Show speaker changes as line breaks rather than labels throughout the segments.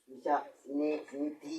Bisa sini sini.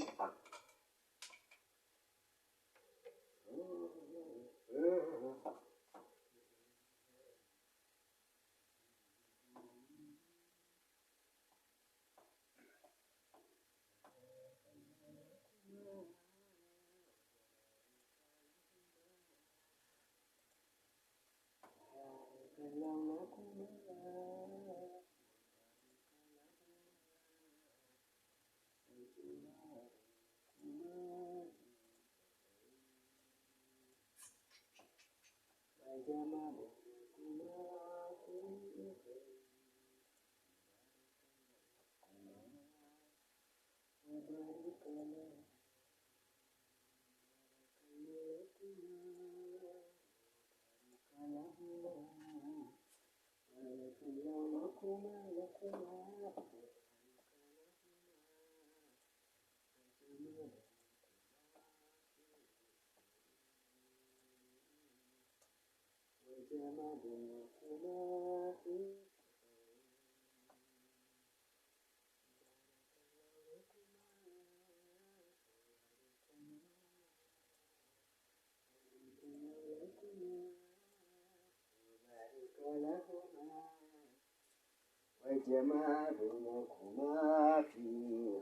وجمع بينكما في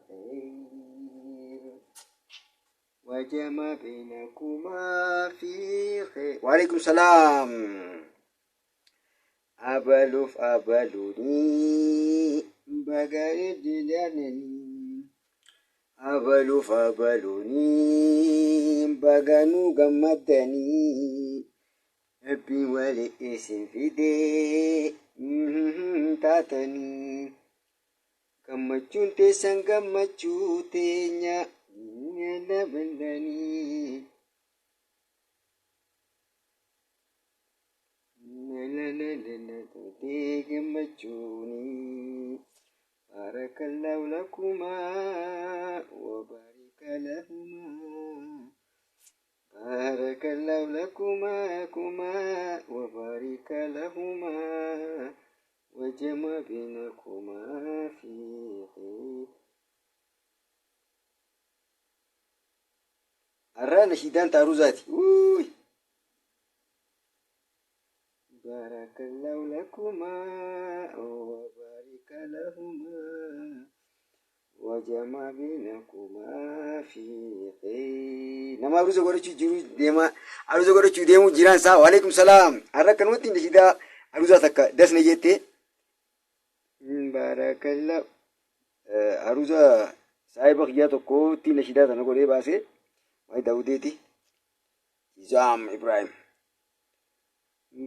خير وجمع بينكما في خير. وعليكم السلام. Abaluuf abaluunii baga iddilananii abaluuf abaluunii baga nu gammaddanii Rabbiin wali isin fidee taatanii gammachuun teessan gammachuu teenya dabalanii. Gammachuuni barakallahu lakumaa wa barika lahumaa barakallahu lakumaa kumaa wa barika lahumaa wa jama bainakumaa fi khayr. Har'a nashiidaan taaruzaati. Uuy! بارك الله لكما وبارك لهما وجمع بينكما في خير. Nama aruusa godhachuu jiru deema aruusa godhachuu deemu jiraan isaa. Waalaikum salaam. Har'a akkanumatti nashiidaa aruusaa takka dasna jette. Baarakallah aruusa saahiba kiyyaa tokkotti nashiidaa tana godhee baasee waa'ee Daawudeeti. Izaam Ibrahim.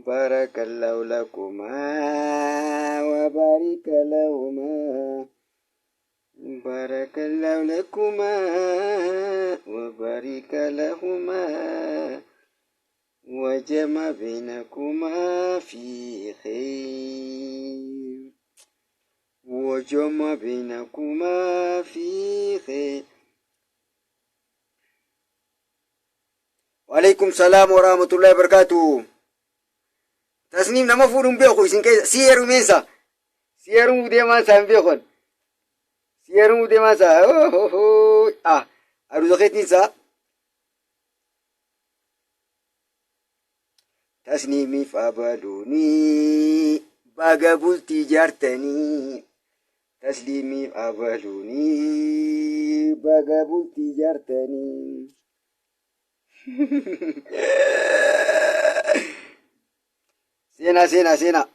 Barakallahu lakumaa wa barika lahumaa. Barakallahu lakumaa wa barika lahumaa. وجمع بينكما في خير وجمع بينكما في خير. وعليكم السلام ورحمة الله وبركاته. Tasniim nama fuudhuun beeku isin keessa si heerumeensa si heerumuu deemaan isaa hin beekon si heerumuu deemaan isaa ah aruusa keetiin isaa tasniimiif abaluunii baga bultii jaartanii tasliimiif abaluunii baga bultii jaartanii. Seenaa seenaa seenaa.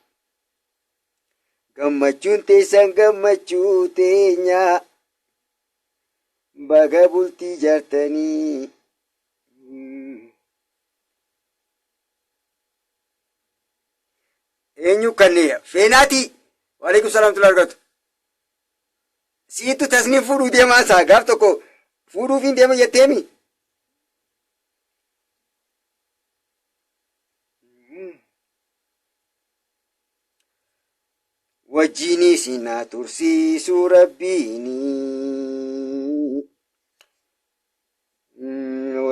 Gammachuun teessan gammachuu teenya baga bultii jaartanii. Eenyu kanneen feenaati. Waalaikum salaam tulaa argatu. Siitu tasniin fuudhuu deemaa isaa gaaf tokko fuudhuuf hin deema jetteemi. Wajjiin isin haa tursiisu rabbiini.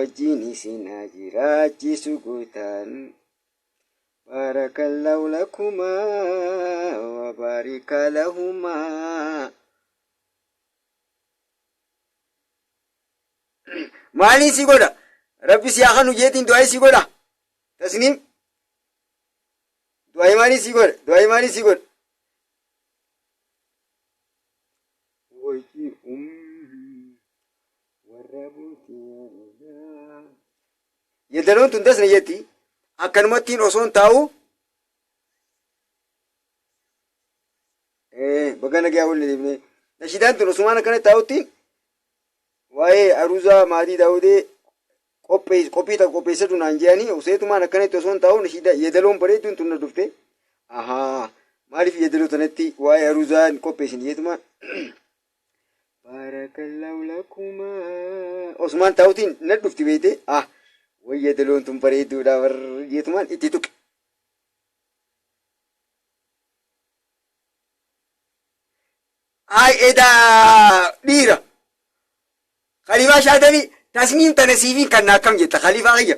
Wajjin isin haa jiraachisu gootaan. Baarakallahu lakumaa wa baarika lahumaa. Maaliin si godha? Rabbi si haa kanu jeetiin du'aa si godha. Tasniim. Du'aa maaliin si godha? Du'aa maaliin si godha? Wajji warra bultii. Yeedaloon tun tasna jetti. Akkanumattiin osoon taa'u. Baga nagaa waliin deemnee. Nashiidaan tun osumaan akkana taa'uttiin waa'ee aruuzaa maatii daawudee qophee qophii takka qopheessadhu naan jedhanii useetumaan akkanatti osoo hin taa'u nashiidaa yeedaloon bareedduun tun na dhufte. Ahaa maaliif yeedaloo tanatti waa'ee aruuzaa hin qopheessin jeetumaan. Baarakallahu lakumaa. Osumaan taa'utiin na dhufti beekte ah way yeedaloon tun bareedduudha bar jeetumaan itti tuqe. Ay edaa dhiira. Khaliifaa Shaadalii tasniim tana siifiin kanna akkam jetta khaliifaa kiyya.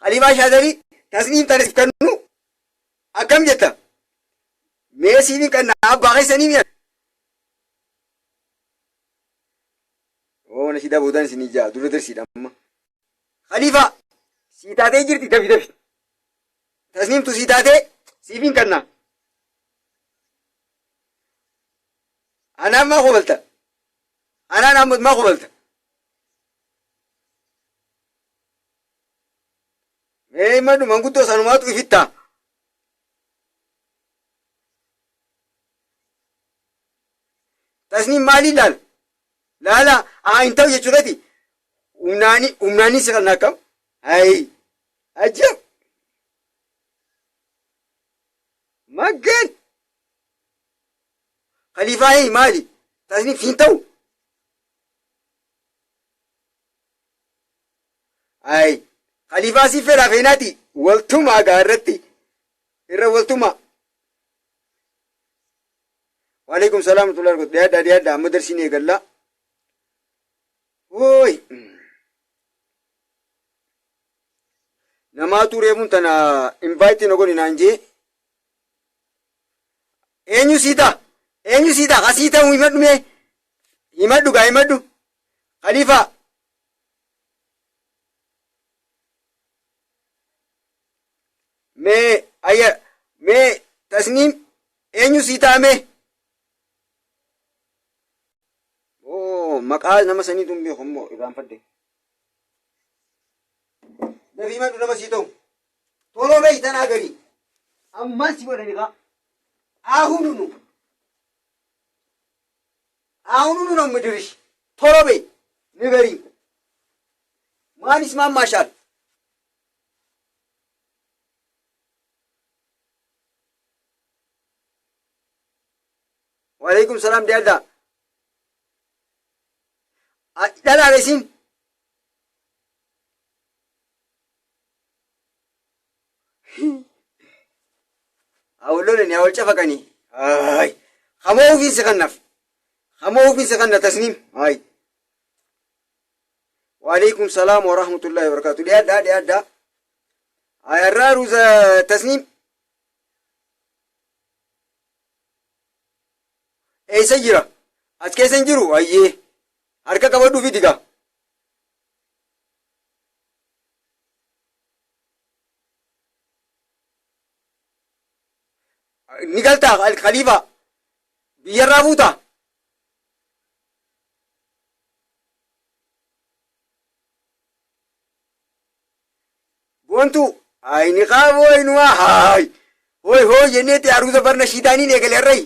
Khaliifaa Shaadalii tasniim tana siif kannu akkam jetta. Mee siifiin kanna abbaa keessanii mi'a. Oo nashiidaa boodaan isinii ja'a dura darsiidha amma. Khaliifaa sii taatee jirti dafi dafi. Tasniimtu sii taatee siifiin kanna. Anaan maa kobalta? Anaan Ahmad maa kobalta? Mee himadhu manguddoo sanumaatu ifittaa. Tasniin maaliin laala? Laala haa hin ta'u jechuudhati. Humnaani humnaani si kan akkam? Hayi ajab! Maggeen! Khaliifaa hii maali? Tasniif hin ta'u. Ay, khaliifaa si fedhaa feenaati waltumaa gaa irratti irra waltumaa. Waalaikum salaam wa rahmatullahi wa barakatuh. Dhiyaadhaa dhiyaadhaa amma darsiin eegallaa. Hooy. Namaatu reefuun tana invite na godhi naan jee. Eenyu sii ta'a? Eenyu sii ta'a? Ka sii ta'u himadhu mee. Himadhu gaa himadhu. Khaliifaa. Mee ayya mee tasniim eenyu sii ta'a mee? Oo maqaa nama saniitu hin beeku immoo irraanfadhe. Dafii himadhu nama sii ta'u. Toloo beey tanaa garii. Ammaan si godhani kaa. Ahununu. Ahununu ነው ምድርሽ. ቶሎ በይ ንገሪኝ። ማን ይስማማሻል? Waalaikum salaam dhiyaadhaa. Dhalaadha isin. Haa wal lolani haa wal cafaqanii. Haay. Hamoo ofiin si kannaaf. Hamoo ofiin si kanna tasniim. Haay. Waalaikum salaam wa rahmatullahi wa barakatuh. Dhiyaadhaa dhiyaadhaa. Haay har'aa ruuza tasniim. Eessa jira? As keessa hin jiru? Hayyee. Harka qabadhuu fidi gaa. Ni galtaa khaliifaa biyyarraa fuutaa. Boontuu hayi ni qaaboo inumaa hayi hooy hooy jenneetti aruuza barna shiidaaniin eegale har'ayi.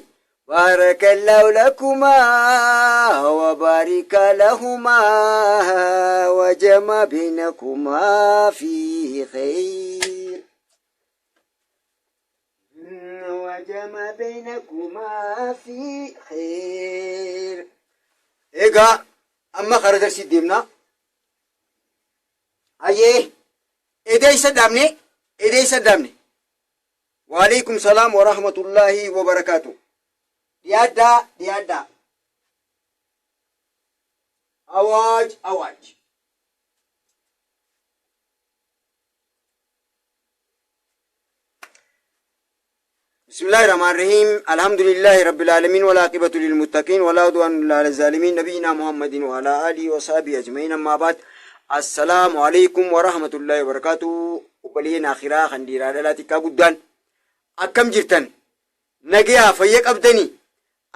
Baarakallahu lakumaa wa baarika lahumaa wa jama bainakumaa fi khayr. Wa jama bainakumaa fi khayr. Egaa amma kara darsii deemnaa. Hayyee edee isa dhaabne edee isa dhaabne. Waalaikum salaam wa rahmatullahi wa barakaatu. Dhiyaadhaa dhiyaadhaa. Awaaj awaaj. Bismillahir Rahmanir Rahiim. Alhamdulillahi Rabbil Aalamiin wal aqibatu lil muttaqin wala udwan illa ala zalimin nabiyina Muhammadin wa ala alihi wa sahbihi ajma'in amma ba'd. Assalaamu alaikum wa rahmatullahi wa barakatuh. Obboleeyyan akhiraa kan dhiiraa dhalaa xiqqaa guddaan akkam jirtan? Nagayaa fayya qabdanii?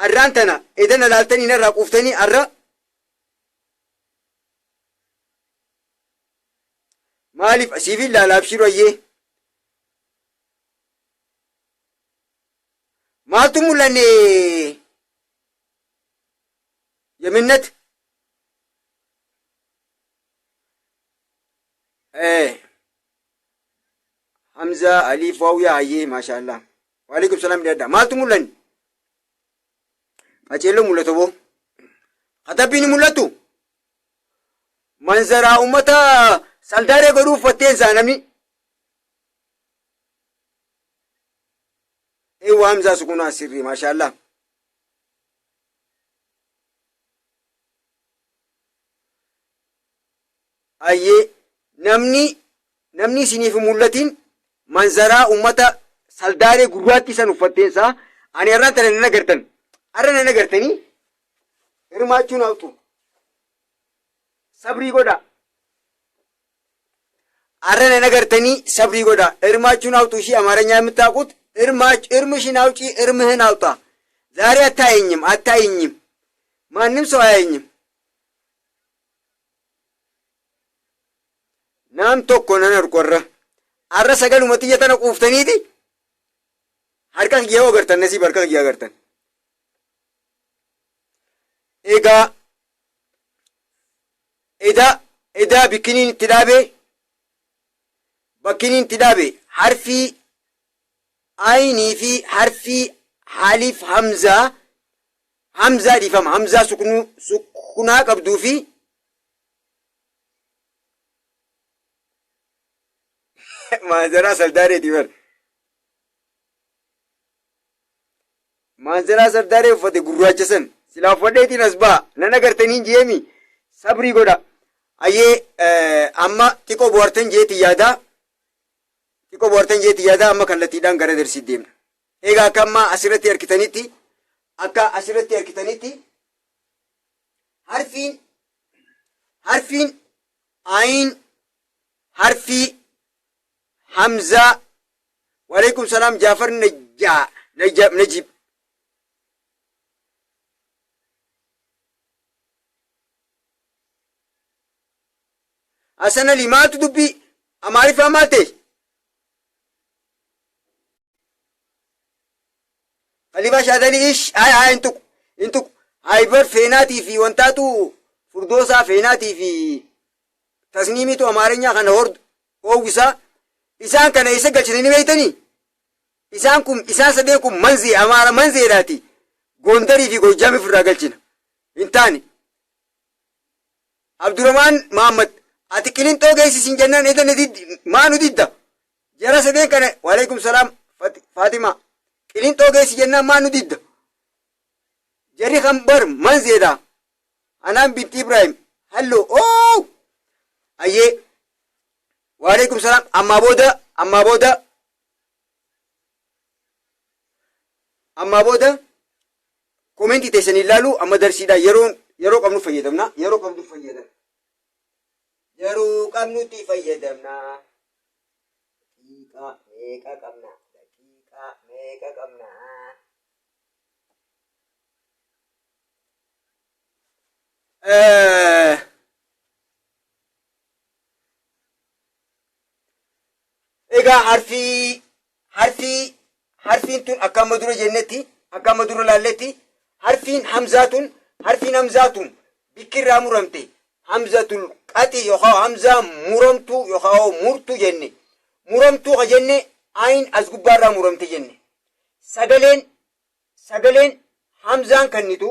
Arraan tana edana laaltanii narraa quuftanii arra maaliif siifin laala abshiru ayyee. Maaltu mul'anne yeminnat? Hamza Alif Waawyaa hayyee maashaallah. Waalaikum salaam dhiyaadha. Maaltu mul'anne? Qaceelloo mul'atu boo. Katabbiin hin mul'atu. Manzaraa uummata saldaaree godhuu uffatteen isaa namni. Eewwa Hamzaa sukunaa sirrii maashaallah. Ayyee namni namni isiniif hin mul'atin manzaraa ummata saldaaree gurraattii san uffatteensaa ani har'aan tana nan agartan har'a nan agartanii hirmaachuun hawxu sabrii godha har'a nan agartanii sabrii godha hirmaachuun hawxu ishii አማርኛ የምታውቁት እርማች እርምሽን አውጪ እርምህን አውጣ ዛሬ አታየኝም አታየኝም ማንም ሰው አያየኝም Nam tokko nan argu har'a. Har'a sagaluma xiyya tana quuftaniiti harka kiyya yoo agartan nasiib harka kiyya agartan. Egaa edaa edaa bikkiniin itti dhaabe bakkiniin itti dhaabe harfii aynii fi harfii haliif hamzaa hamzaa dhiifama hamzaa suknuu sukunaa qabduu fi Maanzaraa saldaareeti bar. Maanzaraa saldaaree uffate gurraacha san. Silaa uffadheetiin as ba'a. Nan agartaniin jeemi. Sabrii godha. Ayyee amma xiqqoo bohaartan jeeti yaada. Xiqqoo bohaartan jeeti yaada amma kallattiidhaan gara darsii deemna. Egaa akka amma asirratti argitanitti akka asirratti argitanitti harfiin harfiin ayin harfii hamzaa waalaikum salaam jaafar najjaa najjab najib Hasan Ali maaltu dubbii amaariffaa maal ta'e Khaliifaa Shaadalii ish ay ay hin tuqu hin tuqu haybar feenaatii fi wantaatu furdoosaa feenaatii fi tasniimiitu amaarinyaa kana hord hoowwisaa isaan kana eessa galchitanii beektanii isaan kun isaan sadeen kun manzee amaara manzeedhaati goondarii fi goojjaamii ofirraa galchina hin taane Abdurrahman Mahammad ati qilinxoo geessi sin jennaan eeda na diddi maa nu didda jara sadeen kana waalaikum salaam Faatima qilinxoo geessi jennaan maa nu didda jarri kan bar manzeedha anaan binti Ibrahim hallo oo ayyee waalaikum salaam ammaa booda ammaa booda ammaa booda Komentii teessan hin laalu amma darsiidha yeroon yeroo qabnu fayyadamna yeroo qabnu fayyadamna yeroo qabnutti fayyadamna daqiiqaa meeqa qabna daqiiqaa meeqa qabna Egaa harfii harfii harfiin tun akka amma dura jennetti akka amma dura laalletti harfiin hamzaa tun harfiin hamzaa tun bikkirraa muramte hamzatul qaxi yookaan hamzaa muramtuu yookaan murtuu jenne muramtuu ka jenne ayin as gubbaarraa muramte jenne sagaleen sagaleen hamzaan kannitu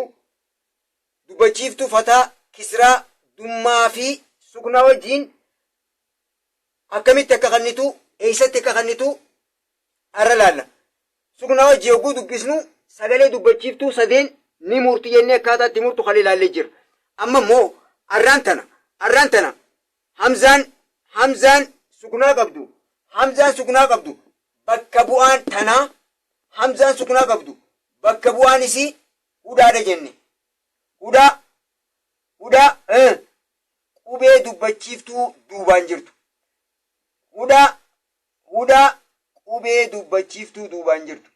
dubbachiiftuu fataa kisraa dummaa fi suknaa wajjiin akkamitti akka kannitu eessatti akka kannitu har'a laalla. Suknaa wajji yogguu dubbisnu sagalee dubbachiiftuu sadeen ni murti jennee akkaataa itti murtu kan ilaallee jira. Amma immoo arraan tana arraan tana hamzaan hamzaan suknaa qabdu hamzaan suknaa qabdu bakka bu'aan tanaa Hamzaan suknaa qabdu bakka bu'aan isii hudhaadha jenne. Hudhaa hudhaa qubee dubbachiiftuu duubaan jirtu. Hudhaa hudhaa qubee dubbachiiftuu duubaan jirtu.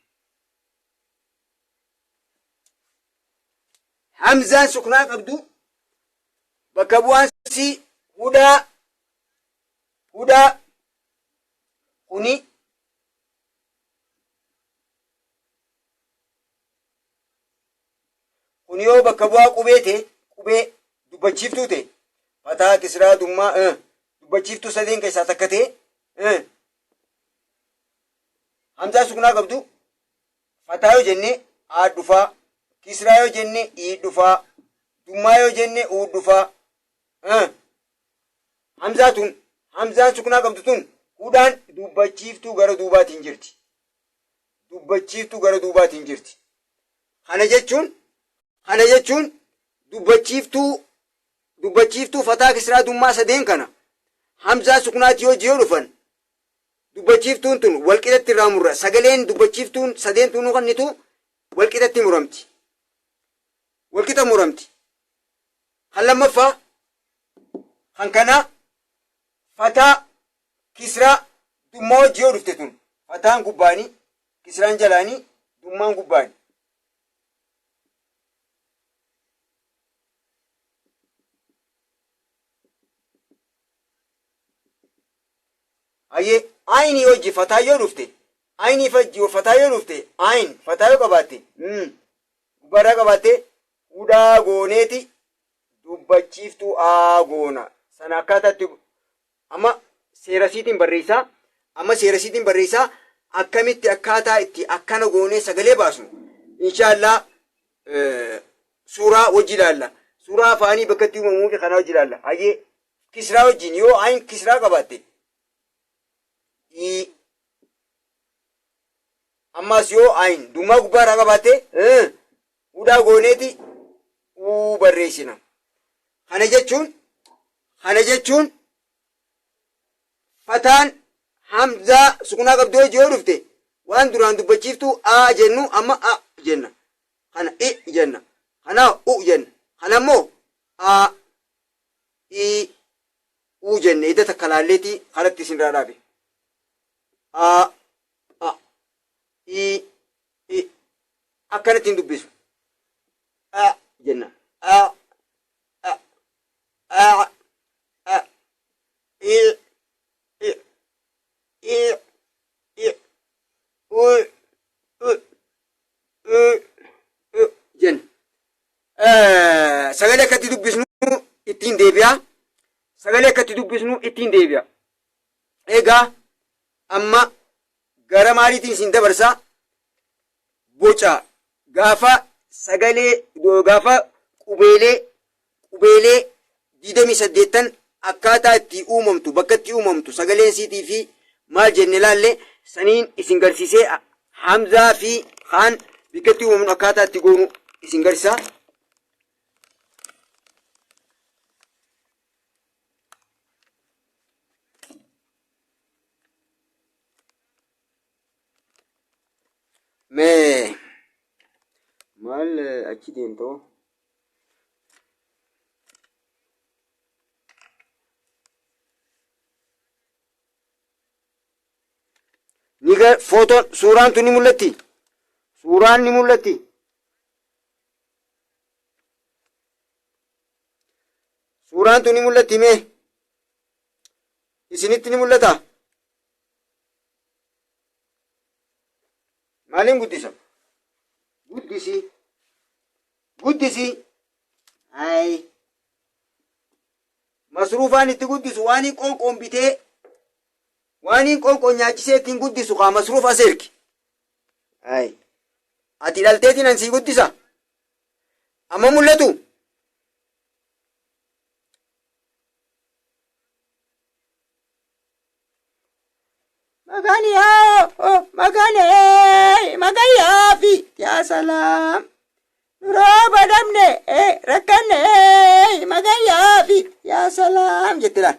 Hamzaan suknaa qabdu bakka bu'aan isii hudhaa hudhaa kuni kun yoo bakka bu'aa qubee ta'e qubee dubbachiiftuu ta'e fataa kisraa dummaa dubbachiiftuu sadeen keessaa takka ta'e hamzaa suknaa qabdu fataa yoo jenne a dhufaa kisraa yoo jenne i dhufaa dummaa yoo jenne u dhufaa. Hamzaa tun hamzaan suknaa qabdu tun hudhaan dubbachiiftuu gara duubaatiin jirti. Dubbachiiftuu gara duubaatiin jirti. Kana jechuun dubbachiiftuu fataa kisraa dummaa sadeen kana hamzaa suknaati yoo jiyoo dhufan dubbachiiftuun tun walqixatti irraa murra. Sagaleen dubbachiiftuun sadeen tun kannitu walqixatti muramti. Walqixa muramti. Kan lammaffaa kan kanaa fataa kisraa dummaa wajji yoo dhufte tun fataan gubbaanii kisraan jalaanii dummaan gubbaani. Hayyee ayinii wajji fataa yoo dhufte ayinii wajji fataa yoo dhufte ayin fataa yoo qabaatte gubbaarraa qabaatte hudhaa gooneeti dubbachiiftuu aa goona. Sana akkaataatti amma seera siitiin barreessaa amma seera siitiin barreessaa akkamitti akkaataa itti akkana goonee sagalee baasnu inshaallah suuraa wajji ilaalla. Suuraa afaanii bakka itti uumamuu fi kanaa wajji ilaalla. Hayyee kisraa wajjin yoo ayin kisraa qabaatte i ammas yoo ayin dummaa gubbaarraa qabaatte hudhaa gooneeti uu barreessina. Kana jechuun fataan hamzaa sukunaa qabdu hojii yoo dhufte waan duraan dubbachiiftuu a jennu amma a jenna. Kana i jenna. Kana u jenna. Kana immoo a i u jenne ida takka laalleetii kanatti isinirraa dhaabe. A a i i akkanatti hin dubbisu. A jenna. A a a a i i i i u u u u jenna. Sagalee akkatti dubbisnu ittiin deebi'a. Sagalee akkatti dubbisnu ittiin deebi'a. Egaa amma gara maaliitiin isin dabarsa? Boca gaafa sagalee gaafa qubeelee 28 akkaataa itti uumamtu bakka itti uumamtu sagaleen siitii fi maal jenne laalle saniin isin garsiisee hamzaa fi kaan bakka itti uumamnu akkaataa itti goonu isin garsiisa. Mee maal achi deemtoo? Ni footoon suuraan tun ni mul'atti. Suuraan ni mul'atti. Suuraan tun ni mul'atti mee? Isinitti ni mul'ata? Maaliin guddisa? Guddisi. Guddisi. Hayi. Masruufaan itti guddisu waan hin qoonqoon bitee waan hin qoonqoon nyaachisee ittiin guddisu kaa masruuf as ergi. Hayi. Ati dhalteetiin an sii guddisa. Amma mul'atu. Magani yaa magani magani yaafi yaa salaam. Nuroo badamne rakkanne magani yaafi yaa salaam jette laal.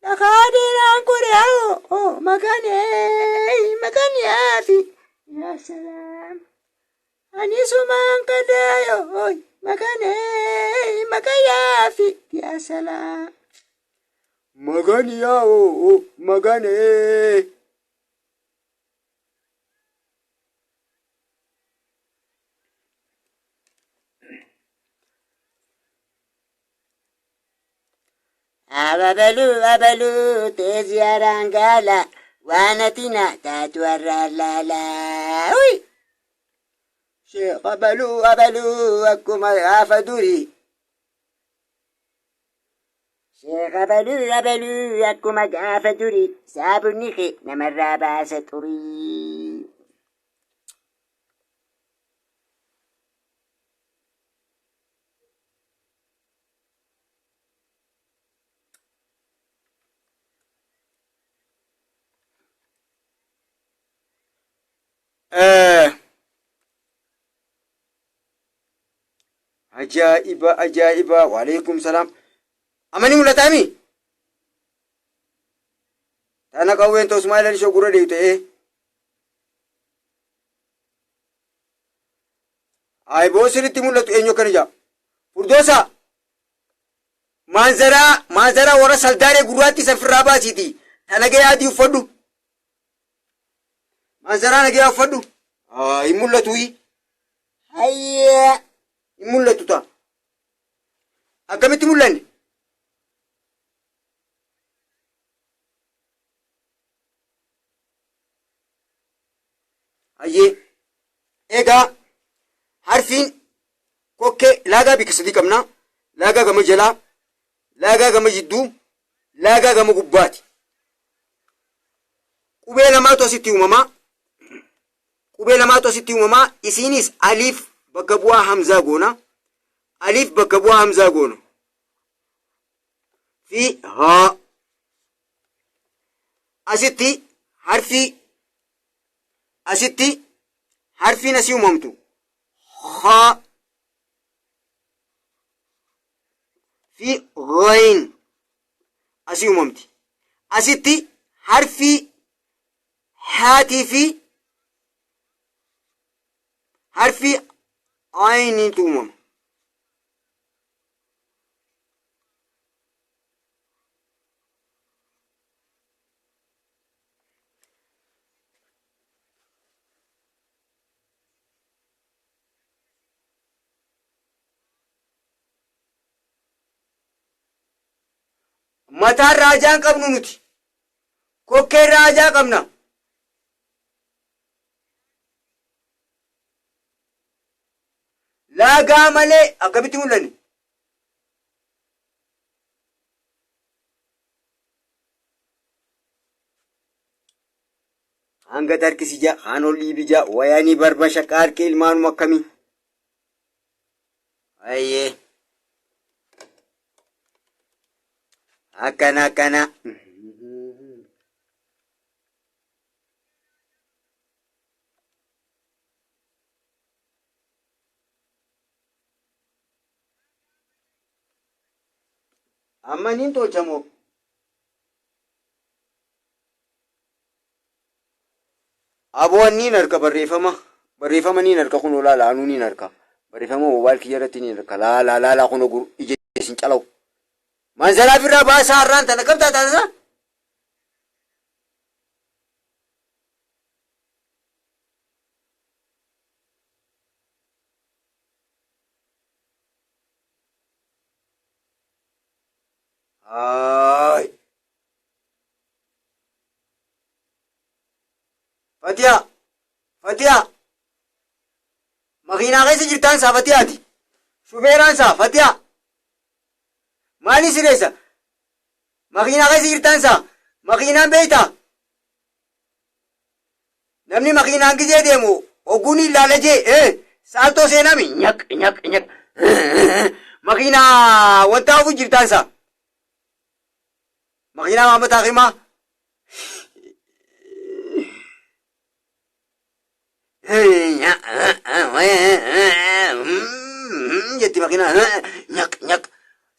Dhakaa dheeraan kore haa magani magani yaafi.
Yaa salaam. Ani sumaan kadaayo oy maganee magayaafi yaa salaam.
Magani yaa oo maganee.
Ababaluu abaluu tee ziyaaraan gaala waan ati na taatu har'aan laalaa. Uy!
Sheekh abaluu abaluu akkuma gaafa durii.
Sheekh abaluu abaluu akkuma gaafa durii saabunni kee namarraa baasa xurii.
Ajaa'iba ajaa'iba waalaikum salaam. Amani mul'ataami? Tana qawween ta'u Ismaa'eel Alishoo gurra deeyu ta'ee. Ayboo sirriitti mul'atu eenyu akkana jaa. Furdoosa maanzaraa maanzaraa warra saldaaree gurraattii san firraa baasiiti. Ta nagaya adii uffadhu. Maanzaraa nagayaa uffadhu. Hin mul'atu.
Hayyaa.
Hin mul'atu ta'a. Akkamitti mul'anne? Hayyee. Egaa harfiin kokkee laagaa bikka sadii qabna. Laagaa gama jalaa, laagaa gama jidduu, laagaa gama gubbaati. Qubee lamaatu asitti uumamaa. Qubee lamaatu asitti uumamaa. Isiinis aliif bakka bu'aa hamzaa goona. Aliif bakka bu'aa hamzaa goona. Fi haa. Asitti harfii asitti harfiin asii uumamtu haa fi ghayn asii uumamti. Asitti harfii haatii fi harfii ayniitu uumama. Mataan raajaa hin qabnu nuti. Kokkeen raajaa qabna. Laagaa malee akkamitti mul'anne? Hanga tarkisi ja, haan ol dhiibi ja, wayanii barbasha qaarkee ilmaanuma akkamii? Ayyee. Akkana akkana. Amma niin tolcha moo? Aboo an niin harka barreeffama barreeffama niin harka kunoo laala anuu niin harka barreeffama moobaayil kiyya irratti niin harka laala laala kunoo gur ija isin calaw manzalaa firraa baasaa har'aan tana kam taata isaa Haay. Fatiyaa. Fatiyaa. Makiinaa keessa jirtaan isaa Fatiyaati. Shufeeraan isaa Fatiyaa. Maali sireessa? Makiinaa keessa jirtaan isaa makiinaan beektaa? Namni makiinaan gizee deemu ogguun ilaala jee ee saaltoo seenami nyaq nyaq nyaq makiinaa wantaa ofu jirtaan isaa. Makiinaa maamataa himaa. Jetti makiinaa nyaq nyaq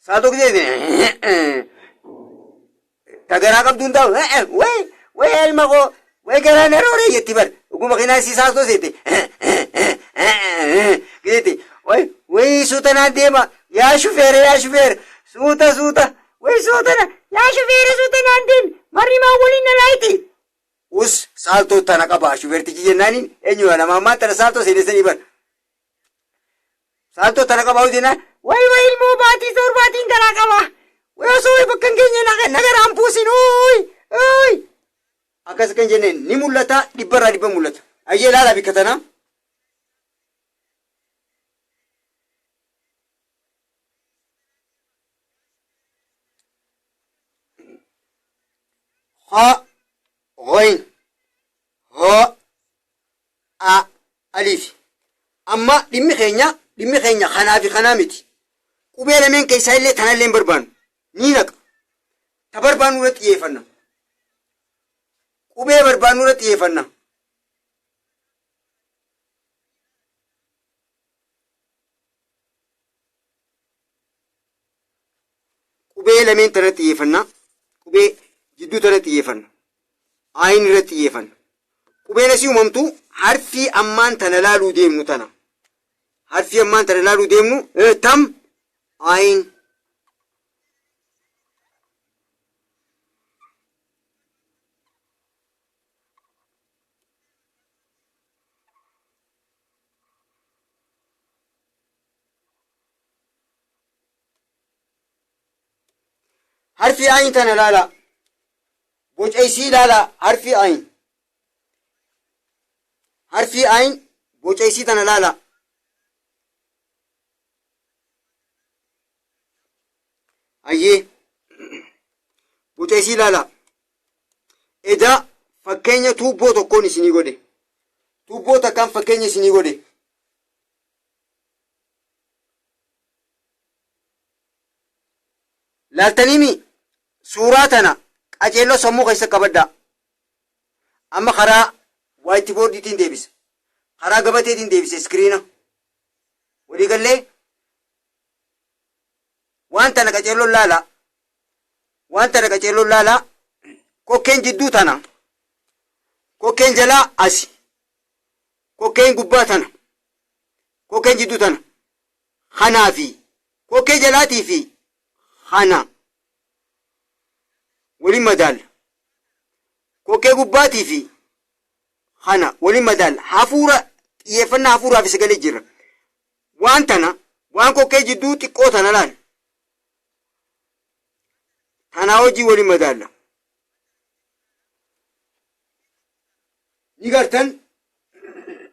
saaltoo gizee Ta garaa qabduun ta'u way way elma koo way garaa na rooree jetti bar. Hogguu makiinaa isii saaltoo seete gideete way way suuta naan deema yaa shufeere yaa shufeere suuta suuta way suuta na yaa shufeere suuta naan deemi marri maa waliin na laayiti. Us saaltoo tana qaba shufeertichi jennaaniin eenyudha nama ammaa tana saaltoo seenessanii bar. Saaltoo tana qaba jennaan way way ilmoo baatii torbaatiin garaa qaba. Way osoo way bakka hin geenye nagaraan buusin ooy ooy. Akkas kan jenneen ni mul'ata dhibbarraa dhibba mul'ata. Ayyee ilaalaa bikka tana. Ha ghayn ha a aliif. Amma dhimmi keenya dhimmi keenya kanaa fi kanaa miti. Qubee lameen keessaa illee tanallee hin barbaannu. Ni naqa. Ta barbaannu irratti xiyyeeffanna. Qubee barbaannu irratti xiyyeeffanna. Qubee lameen tana xiyyeeffanna. Qubee jidduu tana xiyyeeffanna. Ayin irratti xiyyeeffanna. Qubeen asii uumamtu harfii ammaan tana laaluu deemnu tana. Harfii ammaan tana laaluu deemnu tam ayin. Harfii ayin tana laalaa. Boca isii laalaa harfii ayin. Harfii ayin boca isii tana laalaa. Ayyee boca isii laalaa. Edaa fakkeenya tuubboo tokkoon isinii godhe. Tuubboo takkaan fakkeenya isinii godhe. Laaltaniimi suuraa tana qaceelloo sammuu keessa qabadhaa. Amma karaa waayitiboordiitiin deebisa. Karaa gabateetiin deebisa iskiriina. Walii gallee waan tana qaceelloon laalaa. Waan tana qaceelloon laalaa. Kokkeen jidduu tana. Kokkeen jalaa asi. Kokkeen gubbaa tana. Kokkeen jidduu tana. Kanaa fi kokkee jalaatii fi kana waliin madaalla. Kokkee gubbaatii fi kana waliin madaalla. Hafuura xiyyeeffannaa hafuuraa fi sagalee jirra. Waan tana waan kokkee jidduu xiqqoo tana laal. Tanaa hojii waliin madaalla. Ni gartan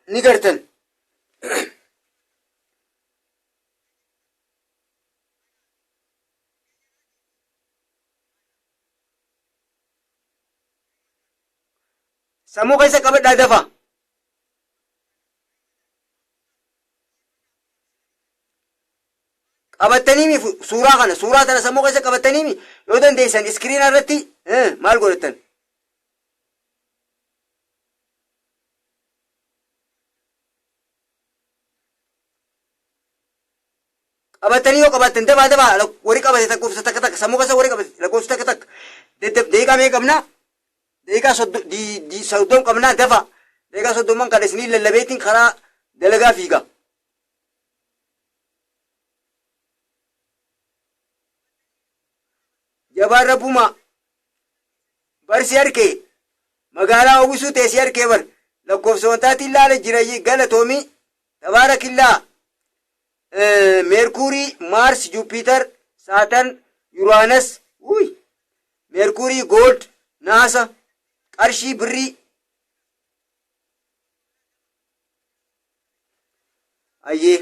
ni gartan. Sammuu keessa qabadhaa dafa. Qabattaniimi suuraa kana suuraa tana sammuu keessa qabattaniimi yoo dandeessan iskiriina irratti maal godhattan? Qabattanii yoo qabaattan dafaa dafaa warri qabate lakkoofsa takka takka sammuu keessa warri qabate lakkoofsa takka takka daqiiqaa meeqa qabnaa? Daqiiqaa soddom qabnaa dafaa daqiiqaa soddomman kana isinii lallabeetiin karaa dalagaa fiiga. Jabaan rabbumaa bar si harkee magaalaa hawwisuu ta'e si harkee bar lakkoofsa wantaatiin laala jira galatoomii tabaarakillaa meerkuurii maars juupiitar saatan yuraanas uy meerkuurii gold naasa qarshii birrii ayyee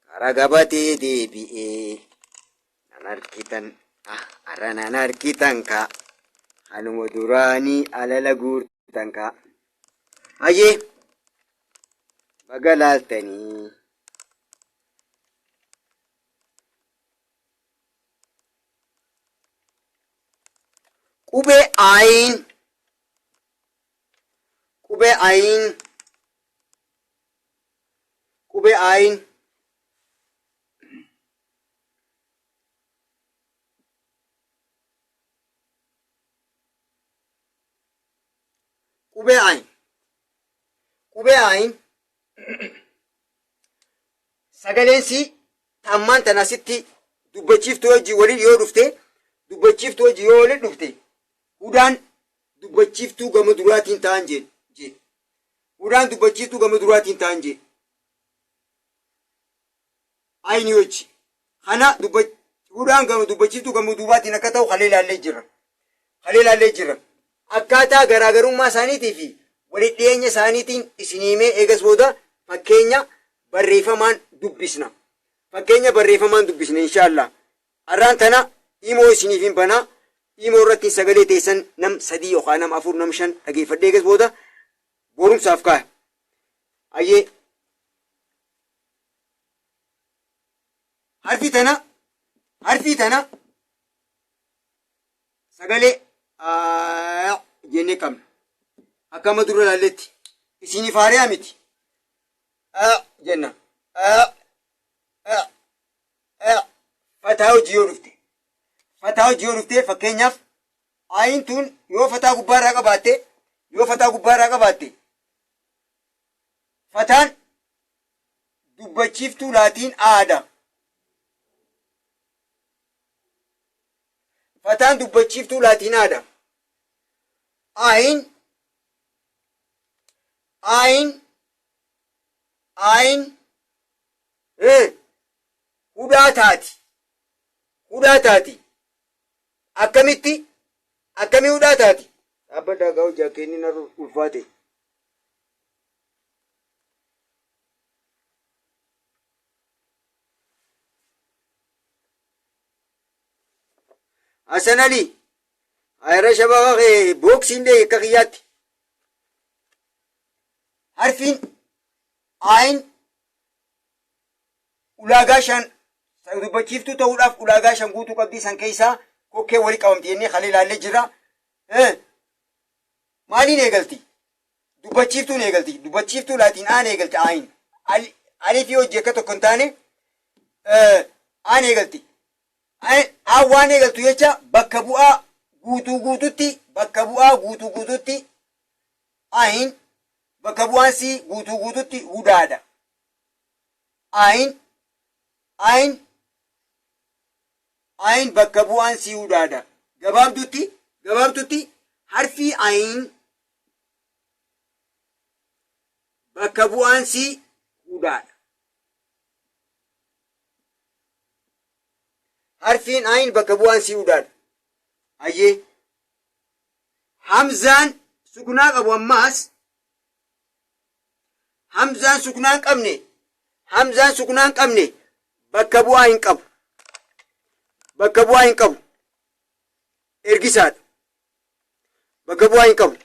Kara gabatee deebi'ee nan arkitan ah arra nan arkitan ka hanuma duraanii alala guurtan ka hayyee baga laaltanii. Qubee ayin qubee ayin qubee ayin Qubee ayin. Qubee ayin sagaleen si tammaan tana asitti dubbachiiftuu wajjin waliin yoo dhufte, dubbachiiftuu wajjin yoo waliin dhufte, hudhaan dubbachiiftuu gama duraatiin ta'an jee jee. Hudhaan dubbachiiftuu gama duraatiin ta'an jee. Ayinii wajji. Kana hudhaan gama dubbachiiftuu gama duubaatiin akka ta'u kalee ilaallee jirra. Kalee ilaallee jirra. Akkaataa garaagarummaa isaaniitii fi walitti dhiyeenya isaaniitiin isinii himee eegas booda fakkeenya barreeffamaan dubbisna. Fakkeenya barreeffamaan dubbisna inshaallah. Arraan tana imoo isiniif hin banaa. Imoo irratti sagalee teessan nam sadii yookaan nam afur nam shan dhageeffadhee eegas booda borumsaaf kaaya. Ayyee. Harfii tana, harfii tana sagalee aa jennee qabna. Akka amma dura ilaalletti isiniif haariyaa miti. A jenna. A a a fataa hojii yoo dhufte. Fataa hojii yoo dhufte, fakkeenyaaf ayin tun yoo fataa gubbaarraa qabaatte, yoo fataa gubbaarraa qabaatte, fataan dubbachiiftuu laatiin aadha. Fataan dubbachiiftuu laatiin aadha. Ayin ayin ayin hudhaa taati. Hudhaa taati. Akkamitti? Akkamii hudhaa taati? Dhaabbadhaa gaa, hojii akka inni narra ulfaate. Hasan Ali, ayira shabaka kee booksiin dhee akka kiyyaatti. Harfiin ayin ulaagaa shan dubbachiiftuu ta'uudhaaf ulaagaa shan guutuu qabdii, san keessaa kokkee wali qabamti jennee kalee ilaallee jirra. Maaliin eegalti? Dubbachiiftuun eegalti. Dubbachiiftuu laatiin aan eegalti ayin. Alifii hojii akka tokko hin taane aan eegalti. Aan waan eegaltu jecha bakka bu'aa guutuu guututti, bakka bu'aa guutuu guututti ayin bakka bu'aan sii guutuu guututti hudaadha. Ayin ayin ayin bakka bu'aan sii hudaadha. Gabaabdutti, gabaabdutti harfii ayin bakka bu'aan sii hudaadha. Harfiin ayin bakka bu'aan sii hudaadha. Hayyee. Hamzaan sukunaa qabu ammaas, hamzaan sukunaa hin qabne, hamzaan sukunaa hin qabne bakka bu'aa hin qabu. Bakka bu'aa hin qabu. Ergisaadha. Bakka bu'aa hin qabu.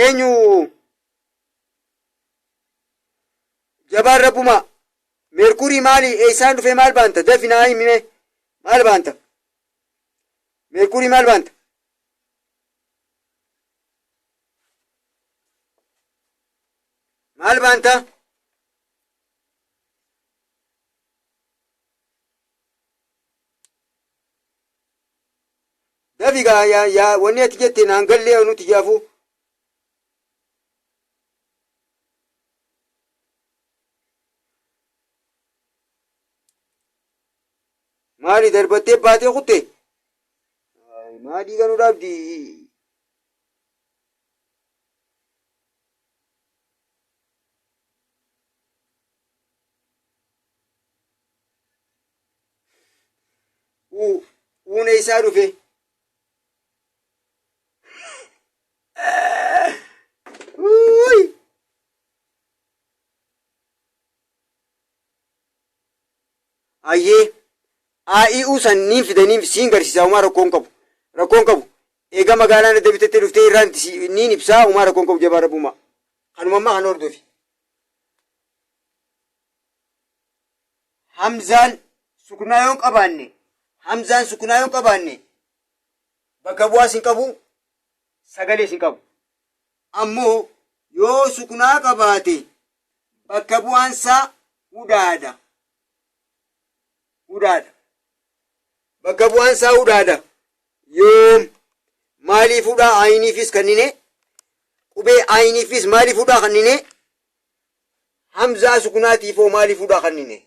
Eenyu? Jabaan rabbumaa. Meerkurii maali? Eessaan dhufee maal baanta? Dafi naa himi mee. Maal baanta? Meerkurii maal baanta? Maal baanta? Dafi gaa yaa yaa wanni ati jette naan gallee nuti jaafuu. Maali darbattee baatee kutte? Maalii ganuu dhaabdi? Uun eessaa dhufe? Uuy! Ayyee AIU san niin fidanii siin garsiisaa, homaa rakkoon qabu. Rakkoon qabu. Eega magaalaan adda bitattee dhuftee irraan niin ibsaa, homaa rakkoon qabu, jabaa rabbumaa. Kanuma ammaa kan hordofi. Hamzaan sukunaa yoo hin qabaanne, hamzaan sukunaa yoo hin qabaanne, bakka bu'aas hin qabu, sagalees hin qabu. Ammoo yoo sukunaa qabaate bakka bu'aansaa Hudhaadha. Hudhaadha. Bakka bu'aan isaa hudhaadha. Yoom maaliif hudhaa ayiniifis kannine qubee ayiniifis maaliif hudhaa kannine hamzaa sukunaatiif hoo maaliif hudhaa kannine?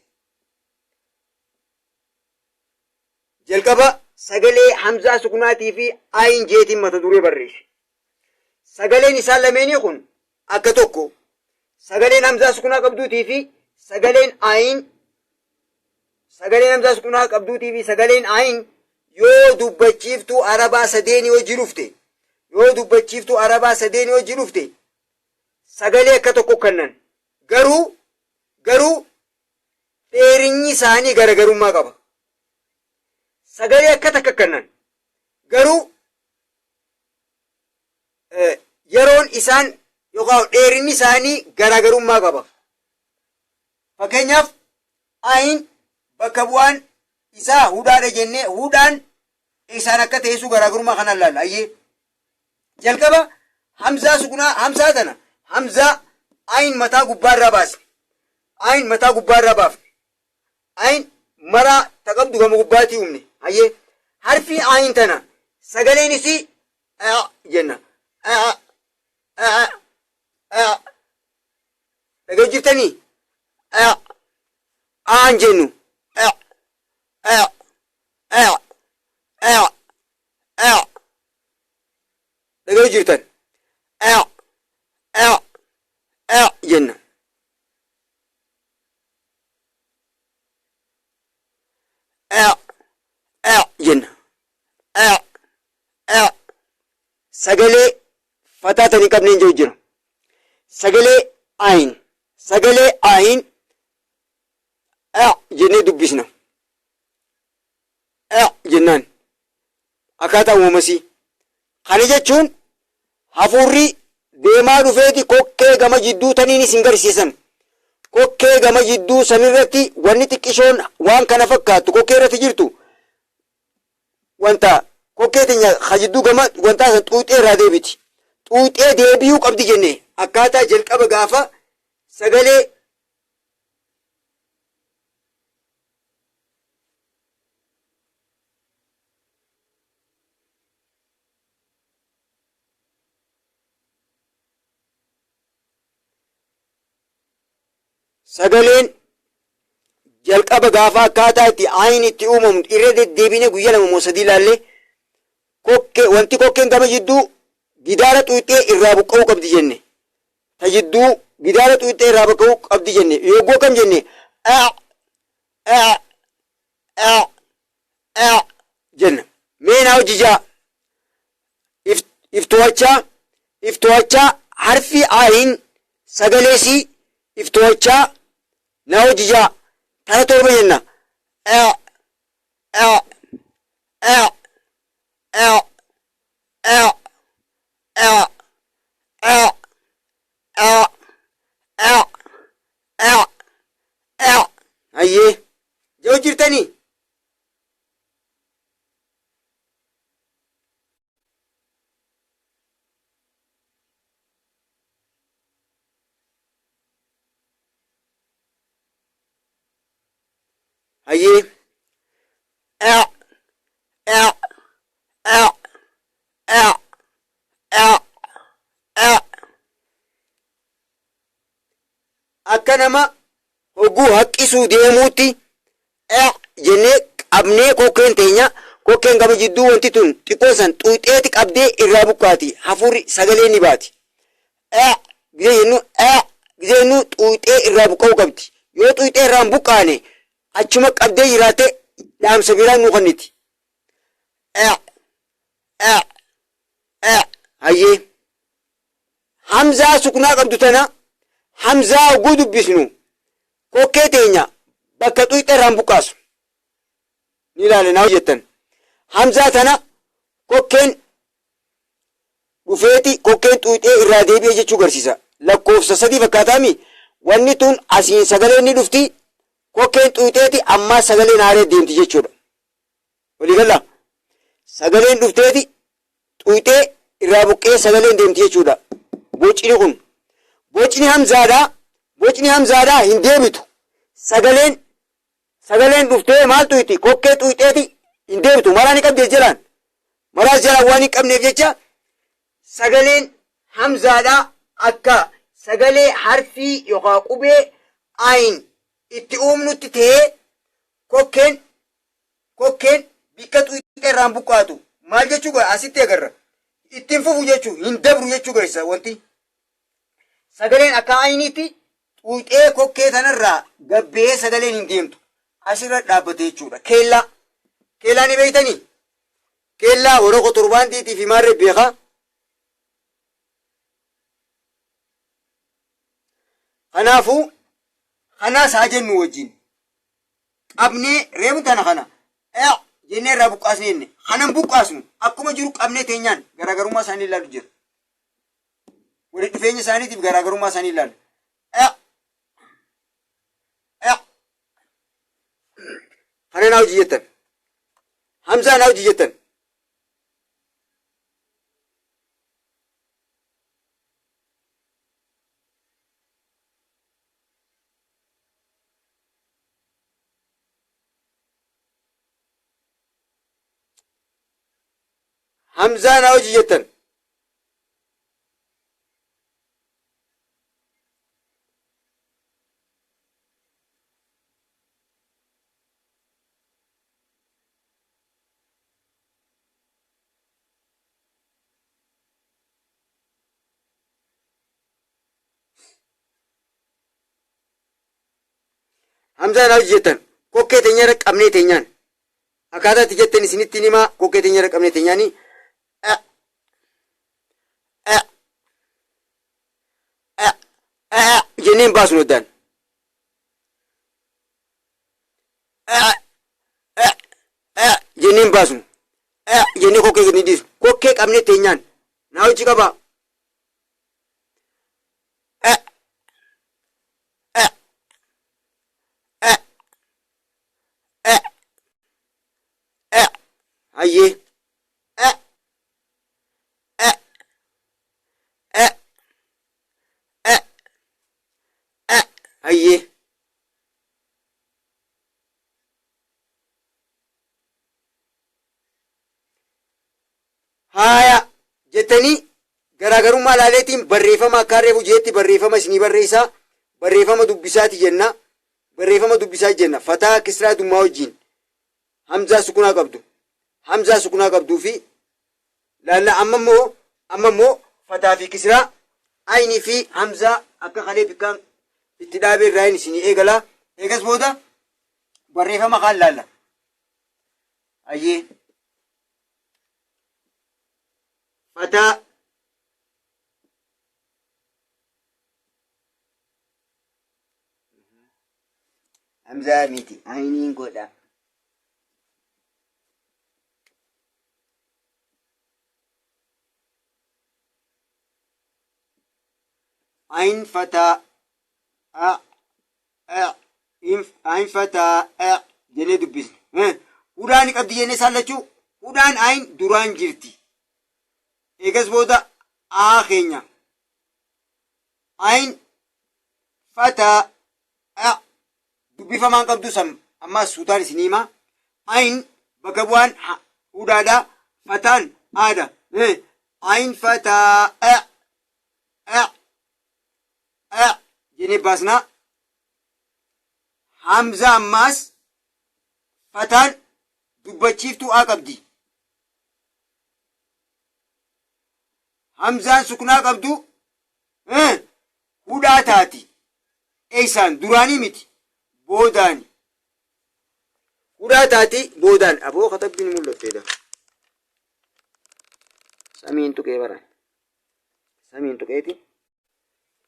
Jalqaba sagalee hamzaa sukunaatii fi ayin jeetiin mata duree barreesse. Sagaleen isaan lameenii kun akka tokko sagaleen hamzaa sukunaa qabduutii fi sagaleen ayin sagaleen hamzaa sukunaa qabduutii fi sagaleen ayin yoo dubbachiiftuu arabaa sadeenii hojii dhufte yoo dubbachiiftuu arabaa sadeenii hojii dhufte sagalee akka tokko kennan garuu garuu dheerinyi isaanii garagarummaa qaba. Sagalee akka takka kennan garuu yeroon isaan yookaan dheerinni isaanii garaagarummaa qaba. Fakkeenyaaf ayin bakka bu'aan isaa hudhaadha jennee hudhaan isaan akka teessuu garaagarummaa kanaan laalla. Ayyee jalqaba hamzaa sukunaa hamzaa tana hamzaa ayin mataa gubbaarraa baasne ayin mataa gubbaarraa baafne Ayin maraa ta qabdu gama gubbaatii uumne. Hayyee. Harfii ayin tana sagaleen isii a jenna. A a a dhaga'u jirtanii? A aan jennu. A a a a a dhaga'u jirtan. A a a jenna. A A jenna. A A sagalee fataa tan hin qabneen jiru jira. Sagalee ayin sagalee ayin A jennee dubbisna. A jennaan akkaataa uumamasii. Kana jechuun hafuurri deemaa dhufeeti kokkee gama jidduu taniin isin garsiisan. Kokkee gama jidduu sanirratti wanni xiqqishoon waan kana fakkaattu kokkee irratti jirtu wanta kokkee teenya ka jidduu gama wantaa san xuuxee irraa deebiti. Xuuxee deebi'uu qabdi jenne akkaataa jalqaba gaafa sagalee Sagaleen jalqaba gaafa akkaataa itti ayin itti uumamu irra deddeebinee guyyaa lama moo sadii ilaalle kokkee wanti kokkeen gama jidduu gidaara xuuxxee irraa buqqa'uu qabdi jenne. Ta jidduu gidaara xuuxxee irraa buqqa'uu qabdi jenne. Yogguu akkam jenne a a a a jenna. Mee naa hojii If to'achaa if to'achaa harfii ayin sagalee sii if to'achaa naa hojii jaa tara torba jenna. A A A A A A A A A A A hayyee jedhu jirtanii. Hayyee. A A A A A A akka nama hogguu haqqisuu deemuutti a jennee qabnee kokkeen teenya kokkeen gama jidduu wanti tun xiqqoon san xuuxeeti qabdee irraa buqqaati hafuurri sagalee ni baati. A gizee jennu a gizee jennu xuuxee irraa buqqa'uu qabdi. Yoo xuuxee irraa hin buqqaane achuma qabdee jiraatte dhaamsa biraa nuu kenniti. A a a hayyee. Hamzaa suknaa qabdu tana hamzaa hogguu dubbisnu kokkee teenya bakka xuyxe irraa hin buqqaasu. Ni ilaale naa jettan. Hamzaa tana kokkeen dhufeeti kokkeen xuyxee irraa deebi'e jechuu garsiisa. Lakkoofsa sadii fakkaataami wanni tun asiin sagaleen ni dhufti kokkeen xuyxeeti ammaa sagaleen haaree deemti jechuudha. Walii gallaa? Sagaleen dhufteeti xuyxee irraa buqqee sagaleen deemti jechuudha. Bocni kun. Bocni hamzaadhaa bocni hamzaadhaa hin deebitu. Sagaleen sagaleen dhuftee maal xuyxi? Kokkee xuyxeeti hin deemtu. Maraa ni qabdi as jalaan. Maraa as jalaan waan hin qabneef jecha sagaleen hamzaadhaa akka sagalee harfii yookaan qubee ayin itti uumnutti ta'ee kokkeen kokkeen bikka xuyxee irraan buqqaatu. Maal jechuu gaa asitti agarra. Ittiin fufu jechuu hin dabru jechuu geessa wanti. Sagaleen akka ayiniitti xuuxee kokkee tanarraa gabbee sagaleen hin deemtu. Asirra dhaabbate jechuudha. Keellaa. Keellaa ni beektanii? Keellaa warra kotorbaandiitii fi maarree beekaa. Kanaafuu kanaas haa jennu wajjin. Qabnee reefu tana kana jennee irraa buqqaasnee jenne. Kanan buqqaasnu akkuma jiru qabnee teenyaan garaagarummaa isaanii ilaalu jira. Walitti dhufeenya isaaniitiif garaagarummaa isaanii ilaalla. Kana naa hojii jettan. Hamzaa naa hojii jettan. Hamzaa naa hojii jettan. Hamzaa naa hojii jettan. Kokkee teenyarra qabnee teenyaan. Akkaataa itti jettan isinitti himaa kokkee teenyarra qabnee teenyaanii. Jennee hin baasnu addaan. Jennee hin baasnu. Jennee kokkee gadi dhiisnu. Kokkee qabnee teenyaan. Naa hojii qabaa. Hayyee. E E E E E hayyee. Haaya jettanii garaagarummaa laaleetiin barreeffama akka reefu jeetti barreeffama isinii barreessaa barreeffama dubbisaati jenna barreeffama dubbisaa jenna fataa kisraa dummaa wajjiin hamzaa sukunaa qabdu hamzaa sukunaa qabduu fi laalla amma immoo amma immoo fataa fi kisraa aynii fi hamzaa akka kalee bikkaan itti dhaabee irraa hin isinii eegala eegas booda barreeffama kaan laalla ayyee fataa
Hamzaa miti ayniin godha.
Ayn fataa a a ayn fataa a jennee dubbisna. Hudhaan qabdi jennee isaan lachuu hudhaan ayn duraan jirti. Eegas booda a keenya. Ayn fataa a dubbifamaan qabdu san ammaas suutaan isinii hima. Ayn bakka bu'aan hudhaadha. Fataan aadha. Ayn fataa a a a jennee baasna. Hamza ammaas fataan dubbachiiftuu a qabdi. Hamzaan suknaa qabdu hudhaa taati. Eeysaan duraanii miti boodaani. Hudhaa taati boodaan. Aboo katabbiin mul'atteedha. Samiin tuqee bara. Samiin tuqeeti.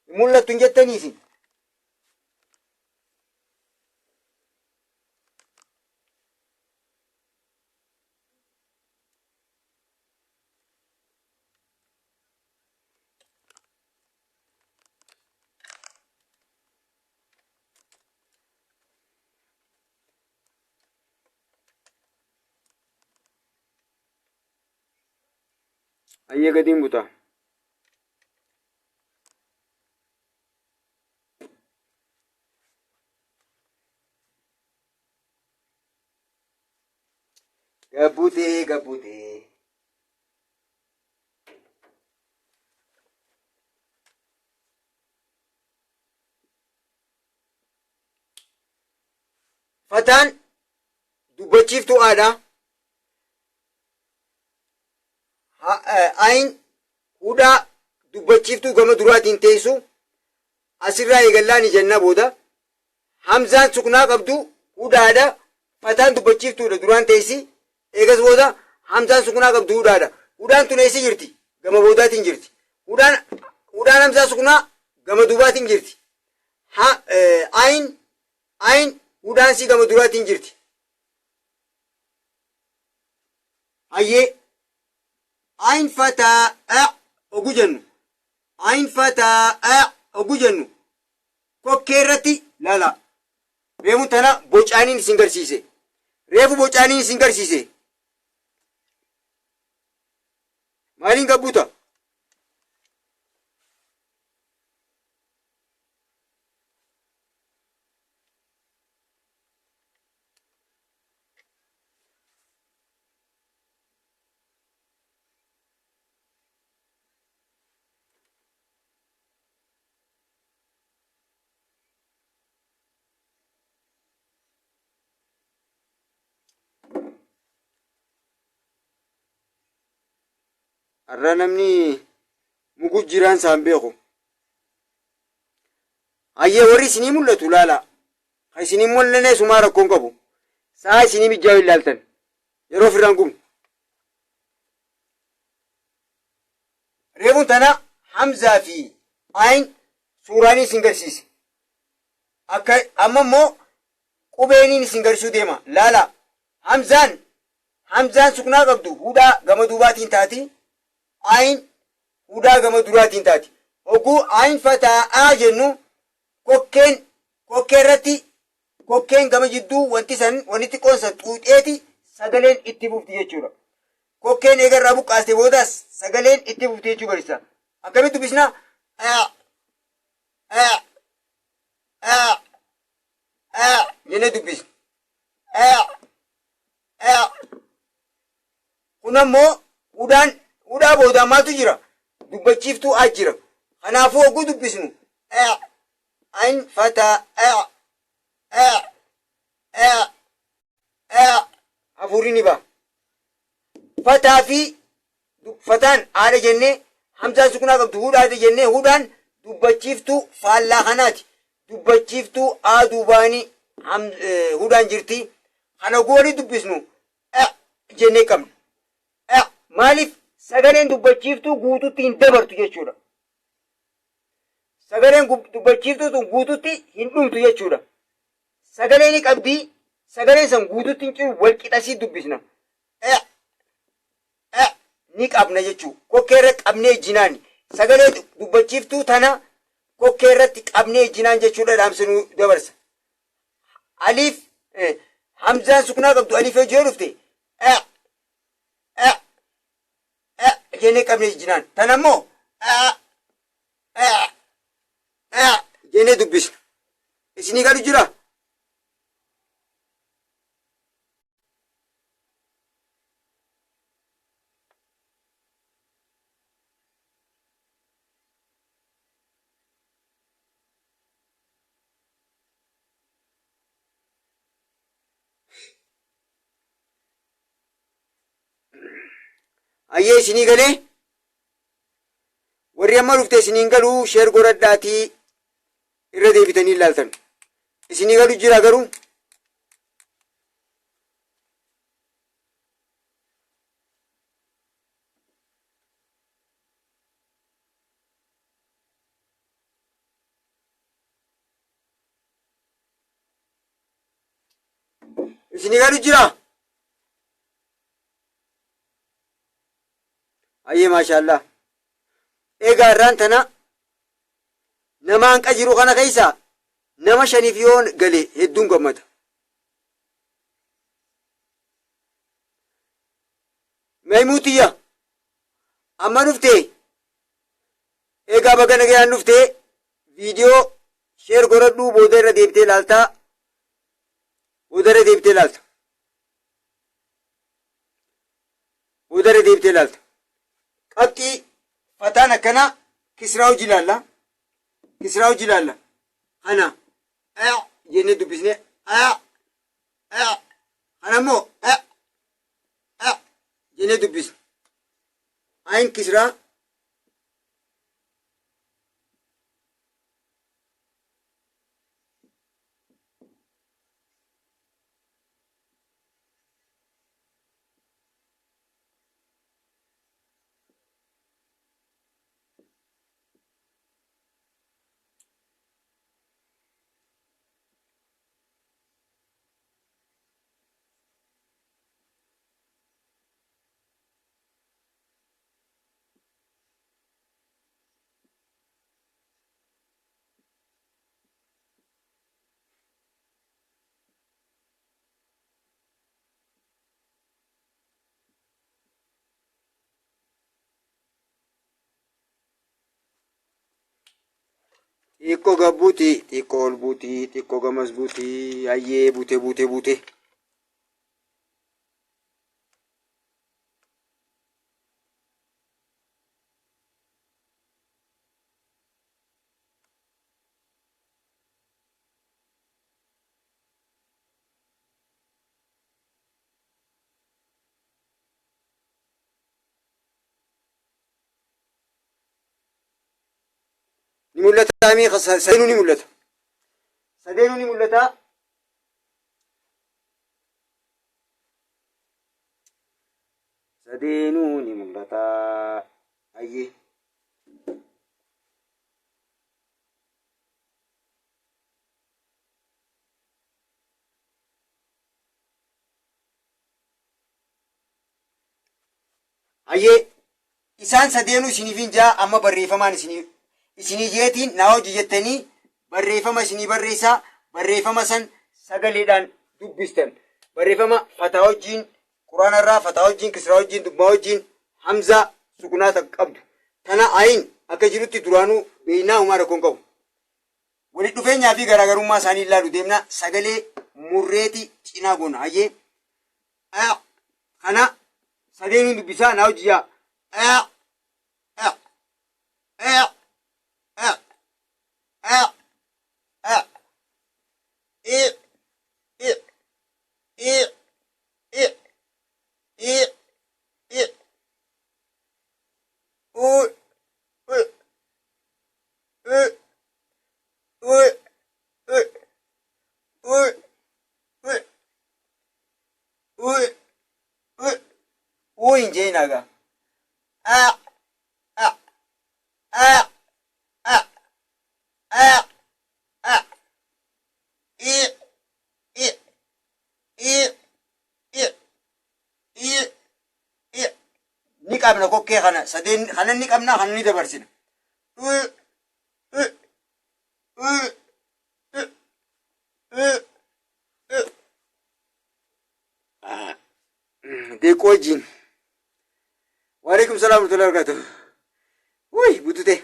Hin mul'attu hin jettanii isin. Ayyee gadiin buta. Gabbutee gabbutee. Fataan dubbachiiftuu aadha. Ayin hudhaa dubbachiiftuu gama duraatiin teessu asirraa eegallaa ni jenna booda. Hamzaan suknaa qabdu hudhaadha. Fataan dubbachiiftuudha duraan teessi. Eegas booda hamzaan suknaa qabdu hudhaadha. Hudhaan tun eessa jirti? Gama boodaatiin jirti. Hudhaan hudhaan hamzaa suknaa gama duubaatiin jirti. Ha, ayin ayin hudhaan sii gama duraatiin jirti. Hayyee ayin fataa a ogu jennu ayin fataa a ogu jennu kokkee irratti lala. Reefu tana bocaaniin isin garsiise. Reefu bocaaniin isin garsiise. Maaliin gabbuta? Har'a namni mugu jiraan isaan beeku. Hayyee warri isinii mul'atu laala. Kan isinii mul'anne sumaa rakkoon qabu. Sa'a isinii mijjaa'u ilaaltan. Yeroo ofirraan gubnu. Reefuun tana Hamzaa fi Ayin suuraanii isin garsiise. Akka amma immoo qubeeniin isin garsuu deema. Laala. Hamzaan Hamzaan suknaa qabdu hudhaa gama duubaatiin taati. Ayin hudhaa gama duraatiin taati. Hogguu ayin fataa a jennu kokkeen kokkee irratti kokkeen gama jidduu wanti san wanni xiqqoon san xuuxeeti sagaleen itti fufti jechuudha. Kokkeen eega irraa buqqaaste boodaas sagaleen itti fufti jechuu barsiisa. Akkamitti dubbisna? A A A A jennee dubbisna. A A Kun ammoo hudhaan hudhaa boodaan maaltu jira? Dubbachiiftuu a jira. Kanaafuu hogguu dubbisnu a ain fataa a a a a hafuurri ni ba'a. Fataa fi fataan haadha jennee hamzaan sukunaa qabdu hudhaadha jennee hudhaan dubbachiiftuu faallaa kanaati. Dubbachiiftuu a duubaanii hudhaan jirti. Kana goolii dubbisnu a jennee qabna. A maaliif sagaleen dubbachiiftuu guututti hin dabartu jechuudha. Sagaleen dubbachiiftuu tun guututti hin dhumtu jechuudha. Sagalee ni qabdi, sagaleen san guututti hin ciru wal qixasii dubbisna. A A ni qabna jechuu. Kokkee irra qabnee ejjinaani. Sagalee dubbachiiftuu tana kokkee irratti qabnee ejjinaan jechuudha dhaamsa nu dabarsa. Aliif hamzaan suknaa qabdu aliif yoo dhufte a a a jennee qabnee ejjinaan. Tana immoo a a a jennee dubbisna. Isinii galu jira? Ayyee isinii galee? Warri amma dhufte isiniin galuu sheer godhadhaatii irra deebitanii ilaaltan. Isinii galu jira garuu? Isinii galu jira? Ayyee maashaallah. Egaa irraan tana nama hanqa jiru kana keessa nama shaniif yoo gale hedduun gammada. Maymuutiyya amma dhufte egaa baga nagayaan dhufte viidiyoo sheer godhadhuu booda irra deebitee ilaaltaa booda irra deebitee ilaalta. Boodarra deebitee ilaalta. Qabxii fataan akkanaa kisraa hojii ilaalla. Kisraa hojii ilaalla. Kana a jennee dubbisnee a a kana immoo a a jennee dubbisne. Ayin kisraa Xiqqoo gad buuti, xiqqoo ol buuti, xiqqoo gamas buuti, hayyee buute buute buute. Ni mul'ata mii sadeenuu ni mul'ata. Sadeenuu ni mul'ata. Sadeenuu ni mul'ata. Hayyee. Hayyee isaan sadeenuu isiniifin jaa amma barreeffamaan isinii isinii jeetiin naa hojii jettanii barreeffama isinii barreessaa barreeffama san sagaleedhaan dubbistan barreeffama fataa wajjiin quraana irraa fataa wajjiin kisraa wajjiin dubmaa wajjiin hamzaa sukunaa takka qabdu tana ayin akka jirutti duraanuu beeynaa humaa rakkoon qabu. Walitti dhufeenyaa fi garaagarummaa isaanii ilaalu deemna sagalee murreeti cinaa goona hayyee. A kana sadeenuun dubbisaa naa hojii yaa A A A A A A I I I I I I U U U U U U U U U U hin jeen aga A A A A A A I I I I I I ni qabna kokkee kana sadeen kana ni qabna kana ni dabarsina U U U U U U Deeqoo wajjin. Waalaikum salaam warahmatullahi wabarakatuh. Wuy butute.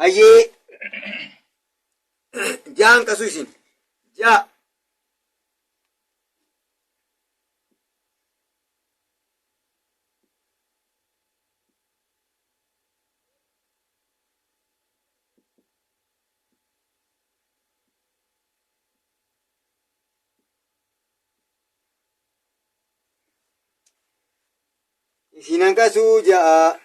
Hayyee ja'an qasu isin ja'a. Isin hanqasuu ja'a.